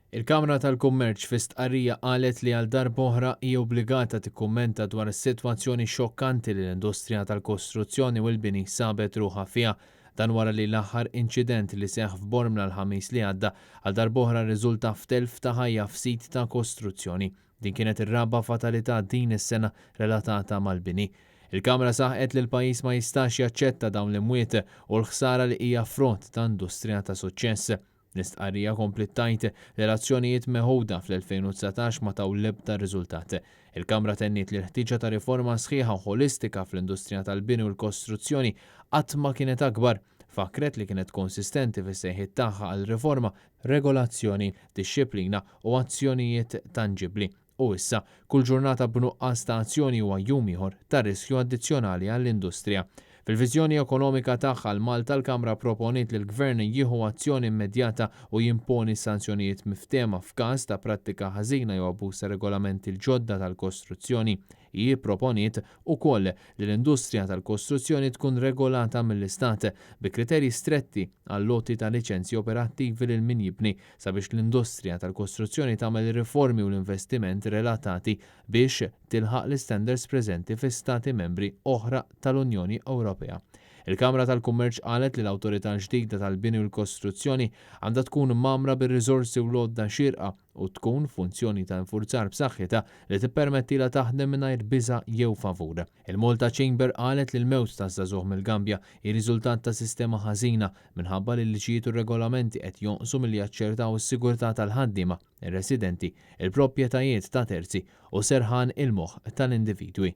Il-Kamra tal-Kummerċ fi stqarrija qalet li għal darb'oħra hi obbligata tikkummenta dwar is-sitwazzjoni xokkanti li l-industrija tal-kostruzzjoni u l-bini sabet ruħha fiha. Dan wara li l-aħħar inċident li seħħ f'Bormla l-Ħamis li għadda għal darb'oħra rriżulta f'telf ta' ħajja f'sit ta' kostruzzjoni. Din kienet ir-raba' fatalità din is-sena relatata mal-bini. Il-Kamra saħqet li l-pajjiż ma jistax jaċċetta dawn l-imwiet u l-ħsara li hija frott ta' industrija ta' suċċess. L-istqarrija kompliet tgħid li l-azzjonijiet meħuda fl-2019 ma taw l-ebda riżultat. Il-Kamra tenniet li l-ħtieġa ta' riforma sħiħa u ħolistika fl-industrija tal-bini u l-kostruzzjoni qatt ma kienet akbar. Fakkret li kienet konsistenti fis-sejħiet tagħha għal riforma, regolazzjoni, dixxiplina u azzjonijiet tanġibbli. U issa, kull ġurnata b'nuqqas ta' azzjoni huwa jum ieħor ta' riskju addizzjonali għall-industrija. Fil-viżjoni ekonomika tagħha għal Malta l-Kamra pproponiet li l-Gvern jieħu azzjoni immedjata u jimponi sanzjonijiet miftehma f'każ ta' prattika ħażina jew abbuż ta' regolamenti l-ġodda tal-kostruzzjoni. Hi pproponiet ukoll li l-industrija tal-kostruzzjoni tkun regolata mill-Istat bi kriterji stretti għall-għoti ta' liċenzji operattivi lil min jibni sabiex l-industrija tal-kostruzzjoni tagħmel ir-riformi u l-investiment relatati biex tilħaq l-istandards preżenti fi Stati Membri oħra tal-Unjoni Ewropea. Il-Kamra tal-Kummerċ qalet li l-Awtorità l-ġdida tal-Bini u l-Kostruzzjoni għandha tkun mgħammra bir-riżorsi u l-għodda xierqa u tkun f'funzjoni ta' infurzar b'saħħitha li tippermettilha taħdem mingħajr biża' jew favur. Il-Malta Chamber qalet li l-mewt taż-żagħżugħ mill-Gambja hi riżultat ta' sistema ħażina minħabba li l-liġijiet u r-regolamenti qed jonqsu milli jaċċertaw is-sigurtà tal-ħaddiema, ir-residenti, il-proprjetajiet ta' terzi u serħan il-moħħ tal-individwi.